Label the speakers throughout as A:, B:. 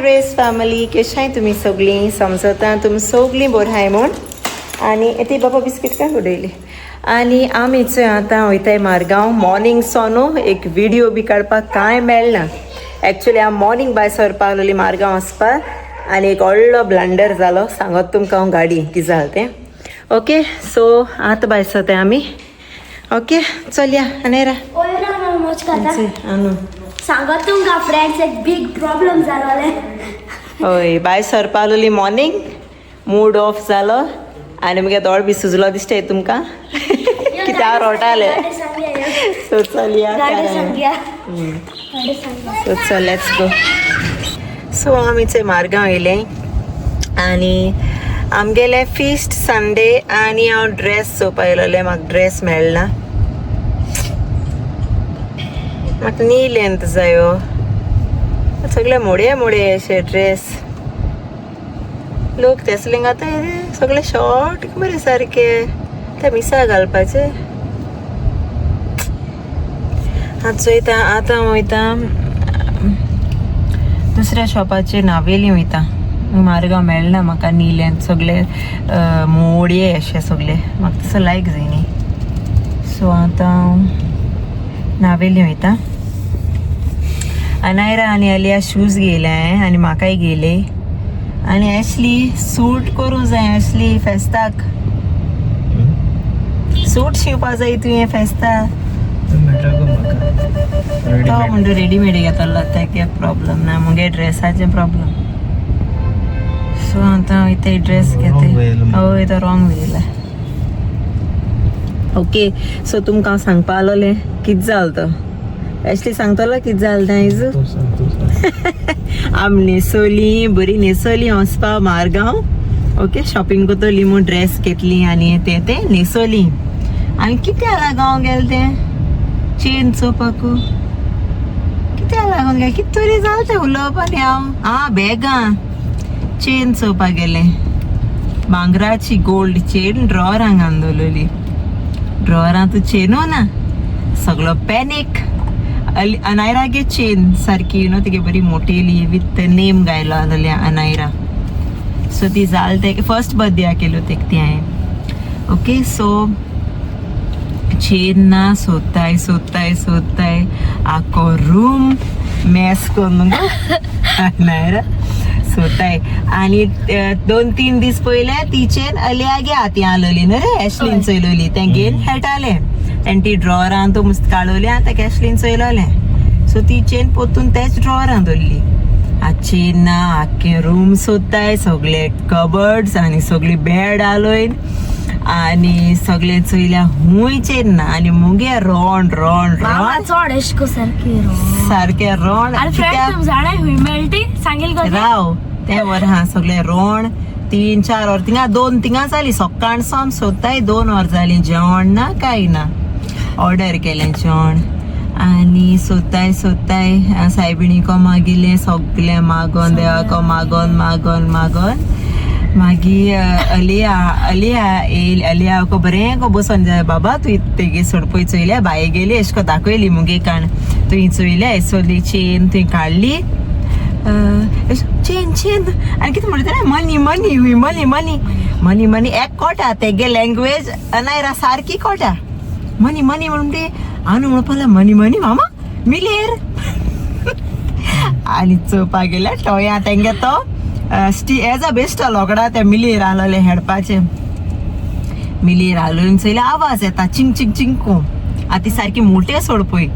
A: Dress family, कशाय तुमी सगळीं? समजता तुमी सगळीं बरीं आहाय म्हूण. आनी ती बाबा बिस्कीट काय उडयली. आनी आमी चोय आतां वयताय मारगांव. मॉर्निंग सोनो एक व्हिडिओ बी काडपाक कांय मेळना. एक्चुली हांव मॉर्निंग भायर सरपाक लागली मारगांव वचपाक आनी एक व्हडलो ब्लंडर जालो. सांगत तुमकां हांव गाडी कितें जालें तें. ओके, सो आतां भायर सरताय आमी. ओके, चलया आनी
B: सांगत तुमकां फ्रेंड्स, एक बीग प्रॉब्लम जालोले.
A: हय, भायर सरपा लागली मॉर्निंग, मूड ऑफ जालो आनी मगे दोळ बी सुजलो दिसताय तुमकां कित्याक रोटाले. सो चलया. सो चल, let's go. सो आमी चोय मारगांव येयले आनी आमगेले फिस्ट संडे आनी हांव ड्रेस चोवपा येयलोलें. म्हाका ड्रेस मेळना. म्हाका नी लेंथ जायो. सगळे मोडये मोडये अशे ड्रेस लोक तेसले आतां सगळे शॉर्ट बरे सारके ते मिसा घालपाचे. आतां चोयता, आतां वयता दुसऱ्या शॉपाचेर, नावेली वयता. मारगांव मेळना म्हाका नी लेंथ. सगळे मोडये अशे सगळे, म्हाका तसो लायक जायनी. सो आतां नावेली वयता. अनायरा आनी अलिया शूज घेयले हांवें आनी म्हाकाय घेयले. आनी एशली सूट करूं जाय. एशली, फेस्ताक सूट शिवपा जाय तुवें फेस्ता. तो म्हणटा रेडीमेड घेतलो तेगे प्रॉब्लम ना, मुगे ड्रेसाचे प्रॉब्लम. सो आतां वयता ड्रेस घेते. हय, तो रॉंग वेला. ओके, सो तुमकां हांव सांगपा आलोलें कितें जालें तो. एशली सांगतलो कितें जालें तें आयज. आमी न्हेसोली, बरी न्हेसोली वचपा मारगांव. ओके, शॉपिंग करतली म्हूण ड्रेस घेतली आनी तें तें न्हेसोली. आनी कित्या लागोन गेलें तें चेन चोवपाकू? कित्या लागोन गेलें? कितें तरी जालें तें उलोवप. आनी हांव आं बॅगां चेन चोवपाक गेलें. भांगराची गोल्ड चेन ड्रॉवरांक घालून दवरलेली. ड्रॉवरां तूं चेनू ना. सगळो पॅनीक. अनायरा गे चेन सारकी, you know, तिगे बरी मोटेली विथ नेम गायलो आसलें अनायरा. सो ती जाल ते फर्स्ट बर्थडे केलो तेक ती हांवें. ओके, सो चेन ना. सोदताय सोदताय सोदताय, आख्खो रूम मेस करून अनायरा सोदताय. आनी 2-3 दीस पयले ती चेन अलिया गे हाती आलोली न्हू रे, एशलीन चोयलोली. तें घेवन खेळटालें. तेणें ती ड्रॉवरान तो मुस्त काडवली आनी ताका एशलीन चोयलोलें. सो ती चेन पोतून तेच ड्रॉवरान दवरली. आ चेन ना. आख्खें रूम सोदताय, सगळे कबर्ड्स आनी सगळी बेड आलोयन आनी सगळे चोयल्या, हुंय चेन ना. आनी मुगे रोण रोण रोण.
B: चड अशें सारकी
A: सारकें रोण. राव, तें बरें आहा. सगळें रोण 3-4 वर थिंगा, 2 थिंगा जाली. सकाळ सावन सोदताय, 2 वर जाली. जेवण ना, कांय ना. ऑर्डर केलें जेवण आनी सोदताय सोदताय, सायबिणीको मागिल्लें सगळें मागोन, देवाको मागोन मागोन मागोन. मागीर अलिया अलिया येयली. अलिया बरें गो बसोन जाय. बाबा, तुवें तेगे सोडपय चोयल्या, बाये गेली अशें को दाखयली मुगे काण. तुवें चोयल्या एसोली चेन तुवें काडली चेन चेन आनी कितें म्हणटा, money money money money money money. एक कोटा तेगे लँग्वेज अनायरा सारकी कोटा. मनी मनी म्हणून ते आनी म्हणपाक मनी मनी मामा मिलेर. आनी चोवपाक गेल्या टोया तेंगे तो एज अ बेस्ट लोकडा ते मिलेर आलोले हेडपाचे. मिलेर आलोवन चोयल्या, आवाज येता चिंग चिंग चिंग. आतां ती सारकी मोटे सोडपय.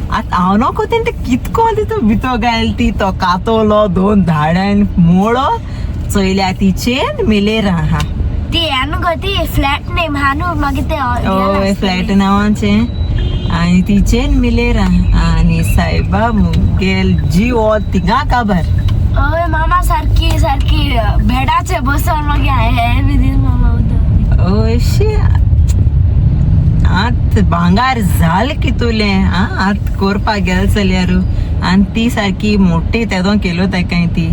A: आतां हांव नको तें कितको तितू भितर घायल ती. तो कातोलो 2 धाड्यान मोळो. चोयल्या ती चेन मिलेर आहा.
B: ती न्हू गो, ती फ्लॅट नेम हा न्हू मागीर ते.
A: हय, फ्लॅट नांवाचें आनी ती चेन मिलेर. आनी सायबा, मुगेल जीव थिंगा काबर.
B: हय मामा, सारकी सारकी बेडाचे बसोन मागीर हांवें बी दीस मामा.
A: अशें आत भांगार जाल कितुलें. आं, आत कोरपाक गेल चल्यार. आनी ती सारकी मोटी तेदो केलो तेकाय. ती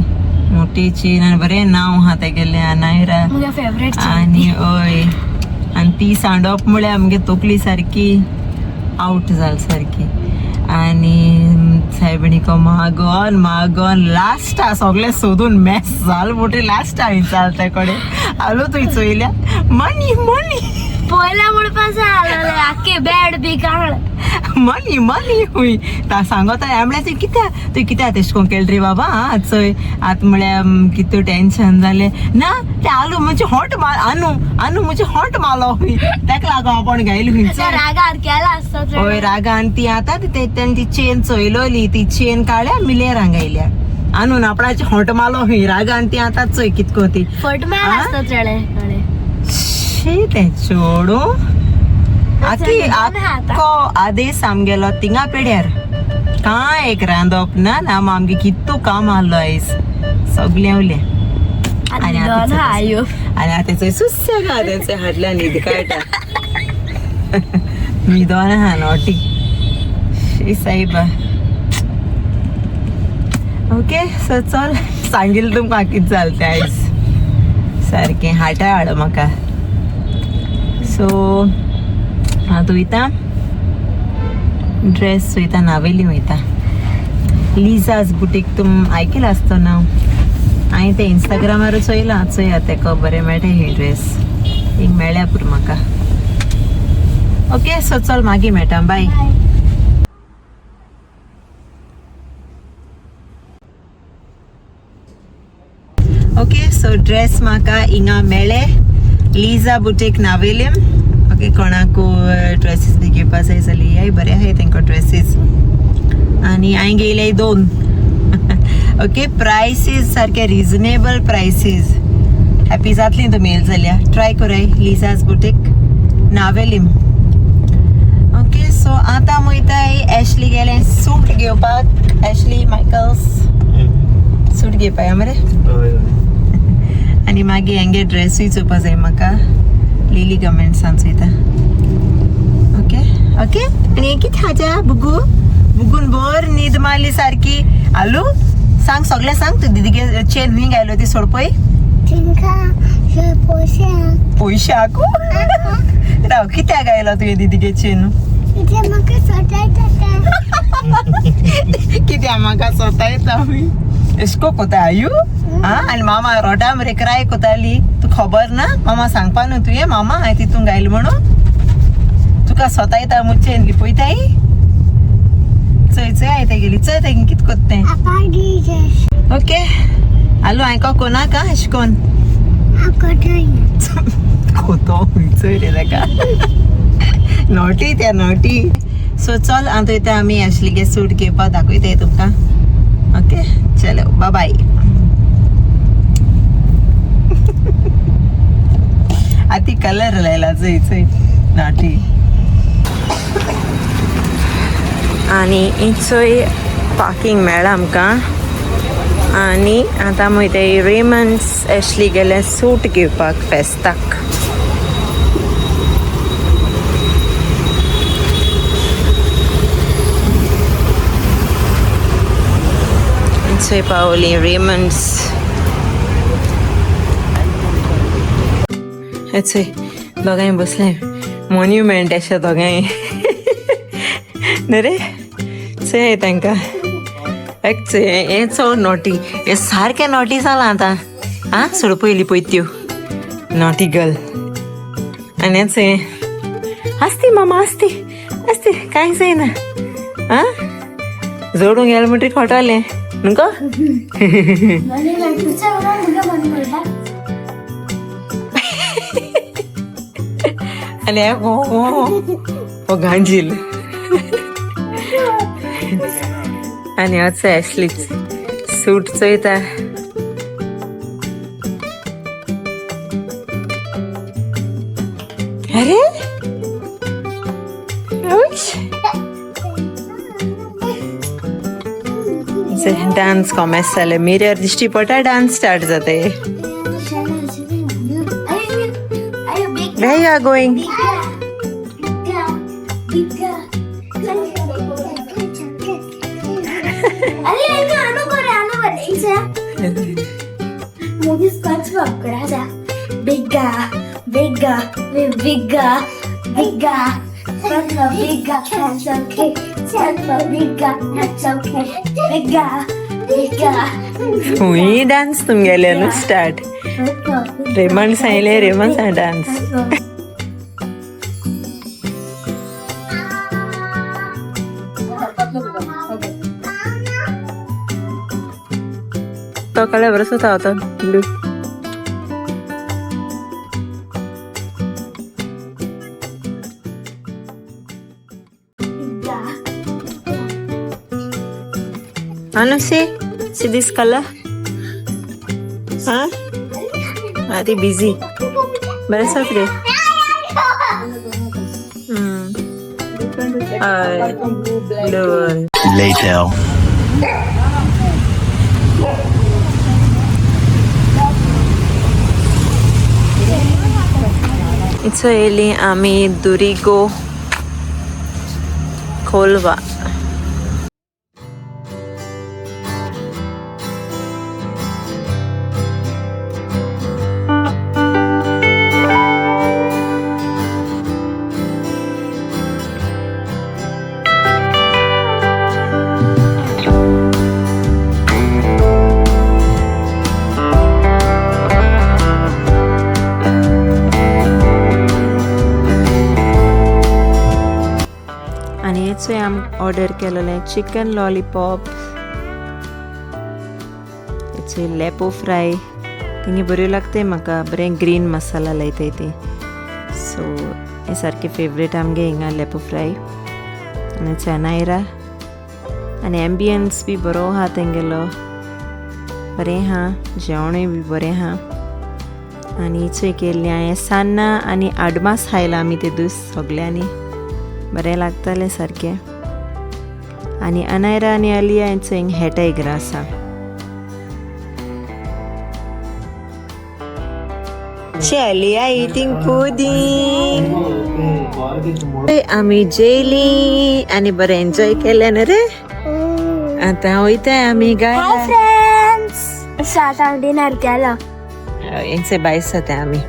A: मोटी चेन आनी बरें नांव आहा तेगेलें अनायरा.
B: फेवरेट.
A: आनी हय, आनी ती सांडप म्हळ्यार आमगे तकली सारकी आवट जाल सारकी. आनी सायबिणीको मागोन मागोन लास्टा सगळें सोदून मॅस जाल मोटी लास्ट हांवें चाल ते कडेन आलो तुवें चोयल्या मनी मनी
B: पयल्या म्हणपाक आसलें आख्खे बेड बी काड
A: मनी मनी हुंय ता सांगोता म्हळ्यार तुवें कित्याक तुवें कित्याक तेश कोन केलें रे बाबा आं चोय आतां म्हळ्यार कितू टेंशन जालें ना ते आलू म्हणजे हॉट माल आनू आनू म्हणजे हॉट मालो हुंय ताका लागून आपूण गायली हुंय
B: त्या रागार केला आसता
A: हय रागान ती आतां तेणें ती चेन चोयलोली ती चेन काडल्या मिलेरांक गायल्या आणून आपणाचे होट मालो हुंय रागान ती आतां चोय कितको ती
B: फट मार
A: आ?
B: आसता चेडे कडे
A: शी तें चोडू आकी आक्को आदेश आमगेलो तिंगा पेड्यार कांय एक रांदप ना ना आमगे कितू काम आहलो आयज सगळें उरलें
B: आनी
A: आनी
B: दोन
A: आतां
B: आयो
A: आनी आतां चोय सुसेगाद तेंचे हाडल्या न्हीद काडटा न्हिदोन आहा नोटी शी सायबा ओके सो चल सांगील तुमकां कितें जालें तें आयज सारकें हाटा हाड म्हाका सो हांव वयता ड्रेस वयता नावेली वयता लिजाज बुटीक तुम आयकलां आसतो नांव हांवें तें इंस्टाग्रामार चोयलां चोया तेका बरें मेळटा हे ड्रेस एक मेळ्ळ्या पुरो म्हाका ओके सो चल मागीर मेळटा बाय. ओके सो ड्रेस म्हाका हिंगा मेळ्ळे Lija boutique Navelim. Okay कोणाकू dresses बी घेवपा जाय जाल्यार येय बरे आहाय तेंकां ड्रेसीस. आनी हांवें घेयले दोन. ओके प्रायसीस सारके रिजनेबल प्रायसीस. हॅपी जातली तुमी येयले जाल्यार ट्राय कराय Liza's boutique Navelim. Okay so आतां वयताय एशली गेलें सूट घेवपाक. एशली मायकल्स सूट घेवपाक मरे. आनी मागीर हेंगे ड्रेसूय चोवपा जाय म्हाका लिली गमेंट्सान चोयता. ओके ओके आनी हें कितें हाज्या बुगू बुगून बर न्हीद मारली सारकी. आलू सांग सगळें सांग तूं दिदीगे चेन खंय घायलो ती सोड पळय. पयशाकू राव कित्याक गायलो तुवें दिदीगे चेन? कित्याक म्हाका स्वता येता एशको कोता आयू आं. आनी मामा रोडा मरे क्राय कोताली तूं खबर ना मामा सांगपा न्हू तुवें मामा हांवें तितून गायलें म्हणून तुका स्वता येता मु चेन लिपयताय. चोय चोय हांवें तेगेली चोय तेगे कितें कोत्ता तें. ओके आलू हांवें कोनाका एशें कोन कोतो चोय रे ताका नोटी त्या नोटी. सो चल आतां वयता आमी एशलीगे सूट घेवपाक दाखयताय तुमकां. ओके चलो बाय बाय. आती कलर लायला चोय चोय नोटी. आनी चोय पार्किंग मेळ्ळा आमकां. आनी आतां वयताय रेमंड्स एशली गेले सूट घेवपाक फेस्ताक. चोय पावली रेमंड्स. चोय दोगांय बसले मोन्युमेंट अशें दोगांय न्हू रे. चोय तांकां एक चोय हें चड नोटी हें सारकें नोटी जालां आतां आं सोड पयली पळय त्यो नोटी गर्ल. आनी हें चोय आसती मामा आसती आसती कांय जायना आं जोडूंक गेलें म्हणटकीर खोटालें न्हू गो. आनी हें हो हो हो गांजील. आनी हो एशलीच सूट चोयता. अरे डांस कॉमेस जालें मिरर दिश्टी पडटा डांस स्टार्ट जाता. Where you are going?
B: Bigga, bigga, bigga, bigga, bigga,
A: हुंय डान्स तुमगेले न्हू स्टार्ट. रेमन सांगले, रेमन सांग डान्स. तो कलर बरो सुता होता blue. Anu, see? See this color? Huh? Adi busy. बरं साफ रे. Blue.
C: Later.
A: It's येयली आमी दुरिगो कोलवा. आनी हेचोय आमी ऑर्डर केलेलें चिकन लॉलीपॉप, हेचोय लेपो फ्राय. तेंगे बऱ्यो लागताय म्हाका, बरें ग्रीन मसाला लायताय ते. सो हे सारके फेवरेट आमगे हिंगा लेपो फ्राय. आनी चनायरा आनी एम्बियन्स बी बरो आहा तेंगेलो, बरें आहा, जेवणूय बी बरें आहा. आनी चोय केल्ली हांवें सान्नां आनी आडमास खायला आमी ते दीस सगल्यांनी, बरें लागतालें सारकें. आनी अनायरा आनी अलिया हेंचो हिंग हेटायग्रा आसा. Alia eating pudding. आमी जेयली आनी बरें एन्जॉय केलें न्हू रे. आतां वयताय आमी
B: हाय
A: गाय.
B: फ्रेंड्स, सात हांव डिनर केलो.
A: हेंचे भायर सरता आमी.